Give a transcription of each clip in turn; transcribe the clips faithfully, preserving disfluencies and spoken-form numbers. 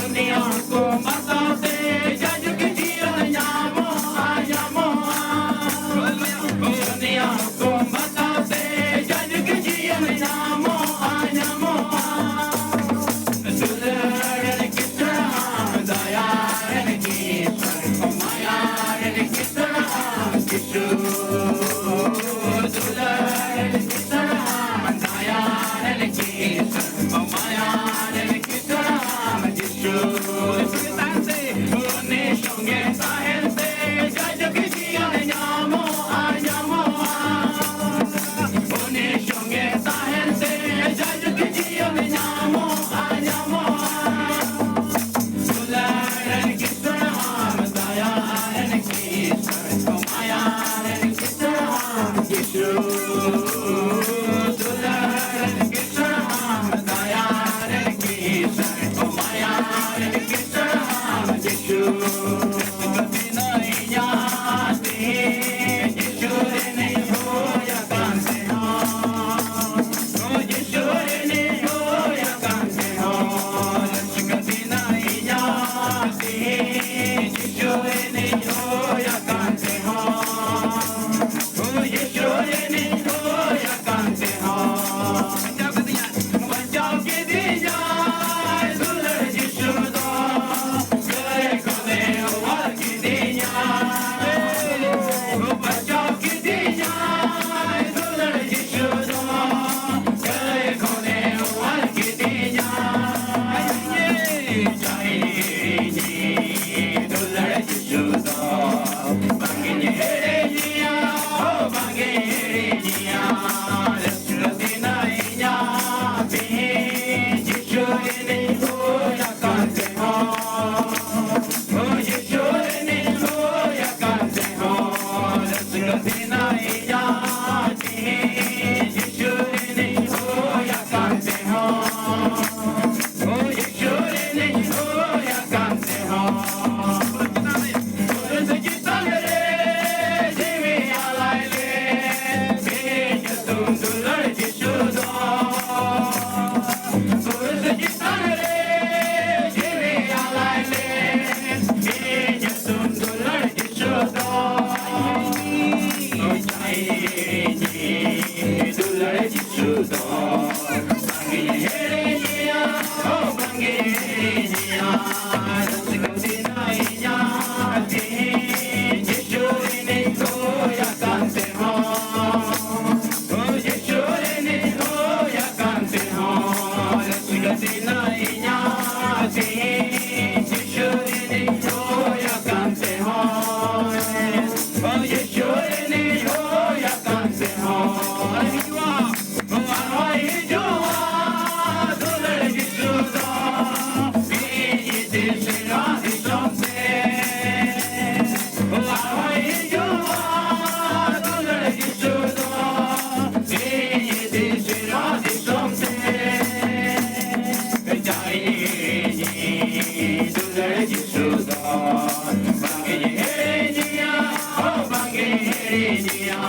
ᱩᱱᱤᱭᱟᱜ ᱦᱩᱠᱩᱢ ᱵᱟᱛᱟᱣ ᱛᱮ ᱡᱟᱭᱡᱩᱜᱽ ᱡᱤᱭᱚᱱ ᱧᱟᱢᱚᱜᱼᱟ, ᱧᱟᱢᱚᱜᱼᱟ᱾ ᱩᱱᱤᱭᱟᱜ ᱦᱩᱠᱩᱢ ᱵᱟᱛᱟᱣ ᱛᱮ ᱡᱟᱭᱡᱩᱜᱽ ᱡᱤᱭᱚᱱ ᱧᱟᱢᱚᱜᱼᱟ, ᱧᱟᱢᱚᱜᱼᱟ᱾ ᱫᱩᱞᱟᱹᱲ ᱨᱮᱱ ᱠᱤᱥᱟᱹᱬ ᱟᱢ, ᱫᱟᱭᱟ ᱨᱮᱱ ᱠᱤᱥᱟᱹᱬ, ᱢᱟᱭᱟ ᱨᱮᱱ ᱠᱤᱥᱟᱹᱬ ᱟᱢ, ᱡᱤᱥᱩ᱾ ᱫᱩᱞᱟᱹᱲ ᱨᱮᱱ ᱠᱤᱥᱟᱹᱬ ᱟᱢ, ᱫᱟᱭᱟ ᱨᱮᱱ ᱠᱤᱥᱟᱹᱬ, ᱢᱟᱭᱟ ᱨᱮᱱ ᱠᱤᱥᱟᱹᱬ ᱟᱢ, ᱡᱤᱥᱩ᱾ ᱩᱱᱤ ᱥᱚᱸᱜᱮ ᱛᱟᱦᱮᱱ ᱛᱮ ᱡᱟᱭᱡᱩᱜᱽ ᱡᱤᱭᱚᱱ ᱧᱟᱢᱚᱜᱼᱟ, ᱧᱟᱢᱚᱜᱼᱟ᱾ ᱩᱱᱤ ᱥᱚᱸᱜᱮ ᱛᱟᱦᱮᱱ ᱛᱮ ᱡᱟᱭᱡᱩᱜᱽ ᱡᱤᱭᱚᱱ ᱧᱟᱢᱚᱜᱼᱟ, ᱧᱟᱢᱚᱜᱼᱟ᱾ ᱫᱩᱞᱟᱹᱲ ᱨᱮᱱ ᱠᱤᱥᱟᱹᱬ ᱟᱢ, ᱫᱟᱭᱟ ᱨᱮᱱ ᱠᱤᱥᱟᱹᱬ, ᱢᱟᱭᱟ ᱨᱮᱱ ᱠᱤᱥᱟᱹᱬ ᱟᱢ, ᱡᱤᱥᱩ᱾ ᱫᱩᱞᱟᱹᱲ ᱨᱮᱱ ᱠᱤᱥᱟᱹᱬ ᱟᱢ, ᱫᱟᱭᱟ ᱨᱮᱱ ᱠᱤᱥᱟᱹᱬ, ᱢᱟᱭᱟ ᱨᱮᱱ ᱠᱤᱥᱟᱹᱬ ᱪᱮᱛᱟᱱ ᱨᱮ ᱡᱤᱣᱤ ᱟᱞᱟᱭ ᱞᱮ, ᱤᱧ ᱧᱩᱛᱩᱢ ᱫᱩᱞᱟᱹᱲ ᱡᱤᱥᱩ ᱫᱚ᱾ ᱚᱡᱟᱭ ᱤᱧ ᱫᱩᱞᱟᱹᱲ ᱡᱤᱥᱩ ᱫᱚ᱾ ᱵᱟᱝ ᱤᱧ ᱦᱤᱲᱤᱧᱮᱭᱟ, ᱚ, ᱵᱟᱝ ᱤᱧ ᱦᱤᱲᱤᱧᱮᱭᱟ᱾ ᱨᱟᱹᱥᱠᱟᱹ ᱫᱤᱱᱟ ᱤᱧᱟᱜ ᱛᱮᱦᱮᱧ, ᱡᱤᱥᱩ ᱨᱤᱱᱤᱡ ᱦᱩᱭ ᱟᱠᱟᱱ ᱛᱮᱦᱚᱸ᱾ ᱚ, ᱡᱤᱥᱩ ᱨᱤᱱᱤᱡ ᱦᱩᱭ ᱟᱠᱟᱱ ᱛᱮᱦᱚᱸ, ᱨᱟᱹᱥᱠᱟᱹ ᱫᱤᱱᱟ ᱤᱧᱟᱜ ᱛᱮᱦᱮᱧ, ᱡᱤᱥᱩ ᱨᱤᱱᱤᱡ ᱦᱩᱭ ᱟᱠᱟᱱ ᱛᱮᱦᱚᱸ᱾ ᱚ, ᱡᱤᱥᱩ ᱨᱤᱱᱤᱡ ᱦᱩᱭ ᱟᱠᱟᱱ ᱛᱮᱦᱚᱸ᱾ ᱟᱨᱦᱚᱸ ᱦᱤᱡᱩᱜᱼᱟ, ᱫᱩᱞᱟᱹᱲ ᱡᱤᱥᱩ ᱫᱚ, ᱢᱤᱫ ᱫᱤᱥᱚᱢ ᱫᱤᱥᱚᱢ ᱛᱮ᱾ ᱟᱨᱦᱚᱸ ᱦᱤᱡᱩᱜᱼᱟ, ᱫᱩᱞᱟᱹᱲ ᱡᱤᱥᱩ ᱫᱚ, ᱢᱤᱫ ᱫᱤᱥᱚᱢ ᱫᱤᱥᱚᱢ ᱛᱮ᱾ ᱡᱟᱭ ᱫᱩᱞᱟᱹᱲ ᱡᱤᱥᱩ ᱫᱚ, ᱵᱟᱝ ᱤᱧ ᱦᱤᱲᱤᱧᱮᱭᱟ, ᱚ, ᱵᱟᱝ ᱤᱧ ᱦᱤᱲᱤᱧᱮᱭᱟ᱾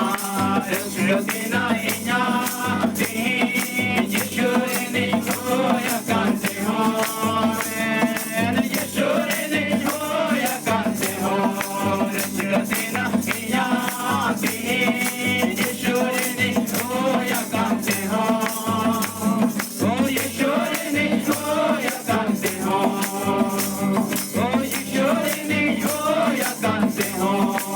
ᱨᱟᱹᱥᱠᱟᱹ ᱫᱤᱱᱟ ᱤᱧᱟᱜ ᱛᱮᱦᱮᱧ, ᱡᱤᱥᱩ ᱨᱤᱱᱤᱡ ᱦᱩᱭ ᱟᱠᱟᱱ ᱛᱮᱦᱚᱸ᱾ ᱡᱤᱥᱩ ᱨᱤᱱᱤᱡ ᱦᱩᱭ ᱟᱠᱟᱱ ᱛᱮᱦᱚᱸ᱾ ᱨᱟᱹᱥᱠᱟᱹ ᱫᱤᱱᱟ ᱤᱧᱟᱜ ᱛᱮᱦᱮᱧ, ᱡᱤᱥᱩ ᱨᱤᱱᱤᱡ ᱦᱩᱭ ᱟᱠᱟᱱ ᱛᱮᱦᱚᱸ᱾ ᱚ, ᱡᱤᱥᱩ ᱨᱤᱱᱤᱡ ᱦᱩᱭ ᱟᱠᱟᱱ ᱛᱮᱦᱚᱸ᱾ ᱚ, ᱡᱤᱥᱩ ᱨᱤᱱᱤᱡ ᱦᱩᱭ ᱟᱠᱟᱱ ᱛᱮᱦᱚᱸ᱾